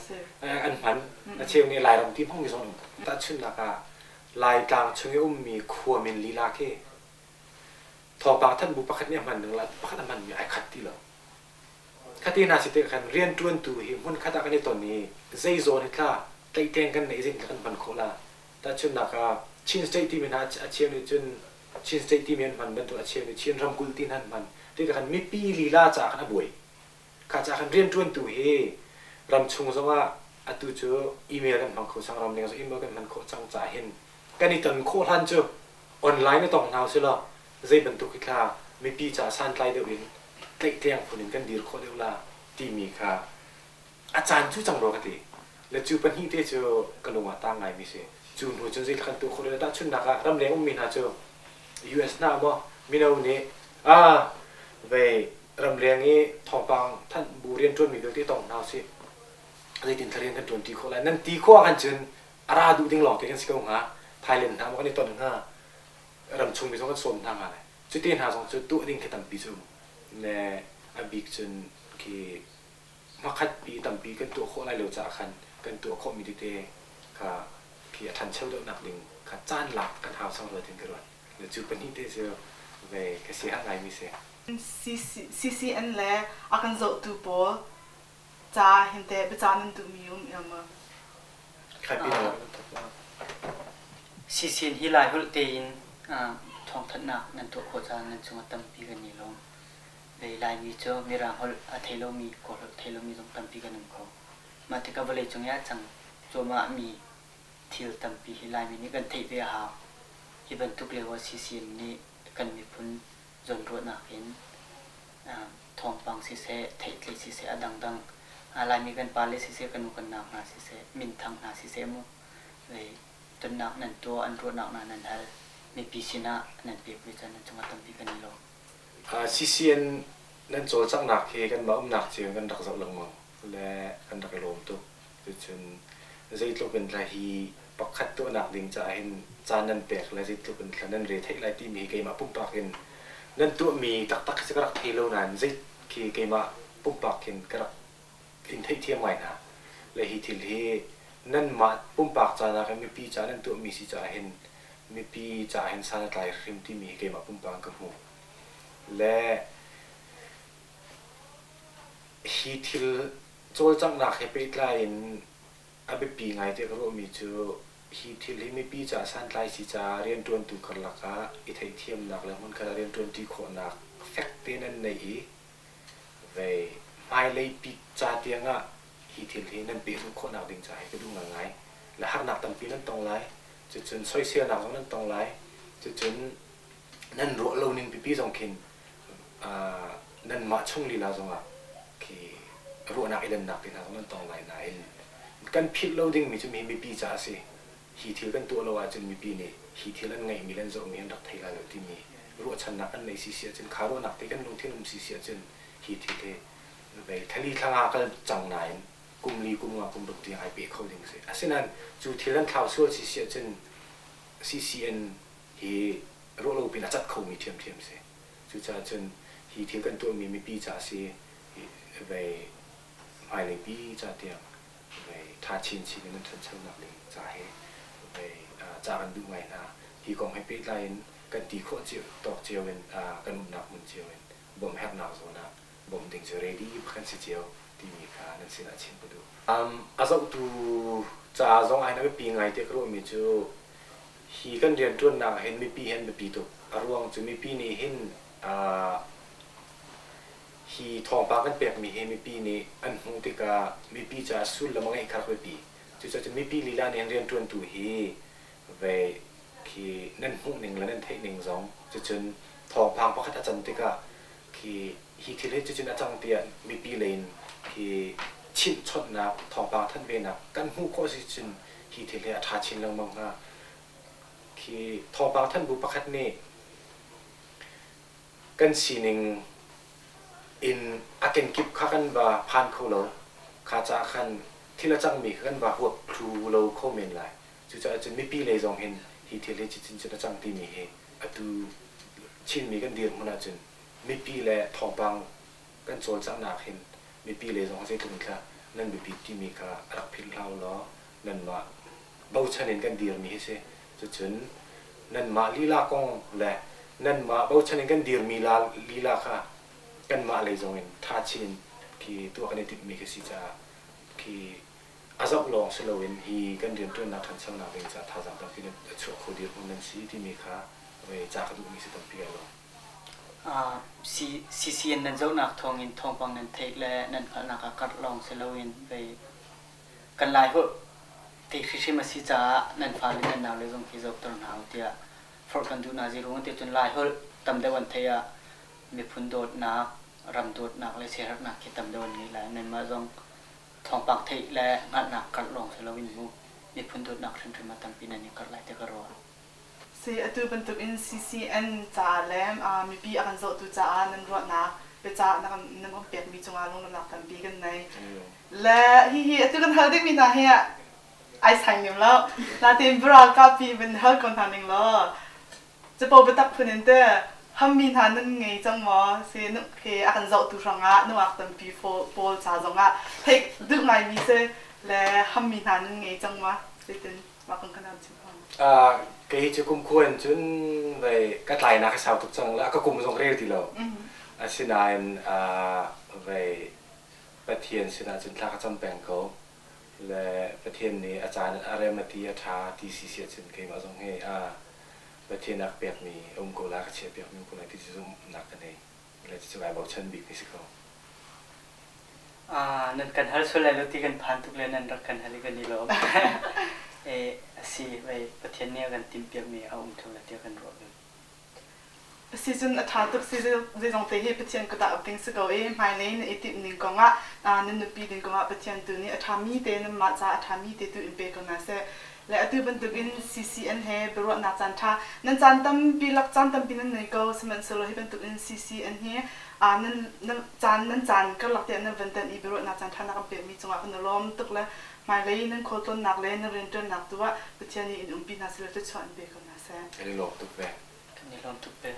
an hman, a cheu nih Lairam ti hmangmi zong an um. Tahchunhnak ah Laitlang chung i ummi khua min lila khi thawngpang thanh bu pakhat nih a hman ning le pakhat a hmanmi ai khat ti lo. Khati hna si tikah khan rianṭuantu hi hmunkhat ah kan i ton i zei zawn hi tla tlaihtleng kan neih zeitin kan hman khawh la. Tahchunhnak ah Chin State timi hna a cheu nih cun Chin State timi an hman bantuk a cheu nih Chin ramkulh ti hna an hman. Tikah khan mipi lila caah khan a buai. Kha caah khan rianṭuantu hi ramchung zongah atu cu email kan hmang kho cang, ramleng zong email kan hman khawh cang caah hin kan i ton khawh hlan cu online i tong hna usih law zei bantuk hi thla mipi caah santlai deuh in tlaihtleng phun in kan dir khawh deuh la timi kha a caan cu cang rua ka ti. Le cu pahnih te cu ka lung ah tang ngaimi si. Cu hnu cun zeitluk kan tuah khawh le tahchunhnak ah ramleng ummi hna cu US hna maw mino nih ah vei ramleng i thawngpang thanh bu rianṭuanmi vialte tong hna usih zeitin thla rian kan ṭuan ṭi khawh lai nan ti khawh ahkhan cun a ra duh ding lawngte kan si ko hnga. Thailand hna maw kan i ton hnga ramchung mi zong kan sawm hna hnga le cuti hna zong cu tuah ding khi tampi cu um. Le a bik cun khi hmakhat pi tampi kan tuah khawh lai lo caah khan kan tuah khawhmi tete kha khi a ṭhancho deuhnak ding kha caan lak kan hau sang rua tin ka ruat. Le cu pahnih te cu ve ka siaherh ngaimi si.
CCN le a kan zohtu pawl ca hin teh biacah nan duhmi um em maw?
CCN hi Laiholh tein thawngthanhnak nan tuah khawh caah nan cungah tampi kan i lawm. Laimi cu Mirang holh a thei lomi, Kawl holh thei lomi zong tampi kan um kho. Mah tikah vawleicung i a cang cuahmahmi thil tampi hi Laimi nih kan theih ve a hau. Hi bantuk lio ah CCM nih kan miphun zawnruahnak in thawngpang siseh, theihtlei siseh, a dangdang Laimi kan pale siseh, kan u kan nau hna siseh, minthang hna siseh mu tonnak nan tuah, an ruahnak hna nan hal, mipi sinah nan pek ve caan nan cungah tampi kan i lawm.
CCN nan cawlcanghnak hi kanmah umnak cio in kan rak zoh lengmang le kan rak i lawm tuk. Cucun zeitluk in thla hi pakhat tuahnak ding caah hin caan nan pek le zeitluk in thla nan re theih lai timi hi keimah pumpak in nan tuahmi taktak khi cu ka rak thei lo nain zei khi keimah pumpak hin ka rak in theihthiam ngai hna. Le hi thil hi nanmah pumpak caan ah khan mipi caah nan tuahmi si caah hin mipi caah hin san a tlai hrim timi hi keimah pumpak in ka hmuh. Le hi thil cawlcanghnak he pehtlai in a biapi ngai tiah ka ruahmi cu hi thil hi mipi caah santlai si caah rianṭuantu karlak ah i theihthiamnak le hmunkhat ah rianṭuanṭi khawhnak fek tein an neih i vei hmailei pi ca tiang ah hi thil hi nan pehzulh khawhnak ding caah hi ka duh ngaingai. Le harnak tampi nan tong lai. Cucun soiselnak zong nan tong lai. Cucun nan ruah lo ning pipi zong khin nanmah chung lila zongah khi ruahnak i dannak te hna zong nan tong lai nain kan philh lo dingmi cu mi mipi caah a si. Hi thil kan tuah lo ahcun mipi nih hi thil an ngeihmi le an zohmi an rak thei lai lo timi ruahchannak an neih sisi ahcun kha ruahnak te kan lungthin um sisi ahcun hi thil hi vei thali thlanga kal cang nain kum li kum nga kum ruk tiang ai pe kho ding si. Asinain cu thil an thlau sual sisi ahcun CCN hi ruahlo pin a cat khomi ṭhiamṭhiam si. Cucaah cun hi thil kan tuahmi mipi ca si vei hmailei pi ca tiang vei ṭha chinchin in an ṭhanchonak ding ca hi vei ca kan duh ngai hna. Hi kong he pehtlai in kan ti khawh cio tawk cio in kan umnak hmun cio in bawmh herhnak zawn ah bawmh ding cu ready kan si cio timi kha nan sinah chim ka duh. A zohtu ca zong ah hin a biapi ngai tiah ka ruahmi cu hi kan rianṭuannak ah hin mipi hi an biapi tuk. A ruang cu mipi nih hin hi thawngpang kan pekmi hi mipi nih an hmuh tikah mipi caah sullam a ngeih kha rak biapi. Cucaah cun mipi lila nih hin rianṭuantu hi vei khi nan hmuhning le nan theihning zong cucun thawngpang pakhat a can tikah khi hi thil hi cucun a cang tiah mipi lei in khi chimhchawnhnak thawngpang thanh venak kan hmuh khawh si cun hi thil hi a ṭha chin lengmang hnga. Khi thawngpang thanh bu pakhat nih kan sining in a kenkip kha kan va phan kho lo. Kha caah khan Thil a cangmi kha kan va huap thlu lo kho men lai. Cucaah cun mipi lei zong hin hi thil hi cicin cun a cang timi hi atu Chinmi kan dirhmun ahcun mipi le thawngpang kan cawlcanghnak hin mipi lei zong zeitluk in thla nan biapit timi kha rak philh hlah u law nanmah bochan in kan dirmi hi si. Cucun nanmah lila kong le nanmah bochan in kan dirmi lila kha kanmah lei zong in ṭha chin in khi tuah kan i timhmi khi si caah khi a zoh lawng si loin hi kan rianṭuannak ṭhanchonak ding caah thazaang tampi a chuah kho dirhmun nan si timi kha ca ka duhmi si tampi ai lo.
CCN nan zohnak thawngin thawngpang nan theih le nan hngalhnak ah karh lawng si loin vei kan Laiholh te hrihrim a si caah nan fale nan naule zong khi zohter hna u tiah forh kan duh hna. Zeiruang ti cun Laiholh tam deuh an theih ah miphun dawtnak, ram dawtnak le siaherhnak khi tam deuh an ngei lai. Nanmah zong thawngpang theih le hngalhnak karh lawng si loin mu miphun dawtnak hrimhrim ah tampi nan i karh lai ti ka ruah.
Si atu bantuk in CCN caah le mipi a kan zohtu caah nan ruahnak biacah na kan nan kan pekmi cungah lunglawmhnak tampi kan nei. Le hihi atu kan hal dingmi hna hi ai sang nim lo. Natin ralkap pi van hal ko hna ning law capo biatak phun in te hammi hna nan ngei cang maw si nu he a kan zohtu hrangah nungak tampi pawl ca zongah theih duh ngaimi si le hammi hna nan ngei cang ma zeitin mah kong kan chim
Kei cu kumkhua in cun vei ka tlainak a sau tuk cang la ka kum zong rel ti lo. Asinain vei Pathian sinah cun thla ka cam peng ko. Le Pathian nih a caan a rem a ti a ṭha ti si si ahcun keimah zong hi Pathian a ka pekmi a um ko lai, a ka chiahpiakmi um ko lai ti cu zumhnak ka nei. Le cucu kai bochan bikmi si ko.
Nan kan hal sual lai lo ti kan phan tuk le nan rak kan hal i kan i lawm. A si, vei Pathian nih a kan timhpiakmi a um ṭheo lai tiah kan ruah ve.
Si cun a ṭha tuk si zeizong te hi Pathian kut ah up ding si ko i hmailei na i timh ning kongah nan nupi ding kongah Pathian tu nih a ṭhami te nanmah caah a ṭhami te tu in pe ko hna seh. Le atu bantukin CCN he biaruahnak caan ṭha nan caan tampi lak caan tampi nan nei ko sihmanhsehlaw hi bantukin CCN hi nan nan caan nan caan karlak te nan van tan i biaruahnak caan ṭha na kan pekmi cungah kan i lawm tuk le hmailei nan khualtlawnnak le nan rianṭuannak tu ah Pathian nih in umpi hna seh law thluachuah in pe ko hna seh.
Kan i lawm tuk ve.
Kan i lawm tuk ve.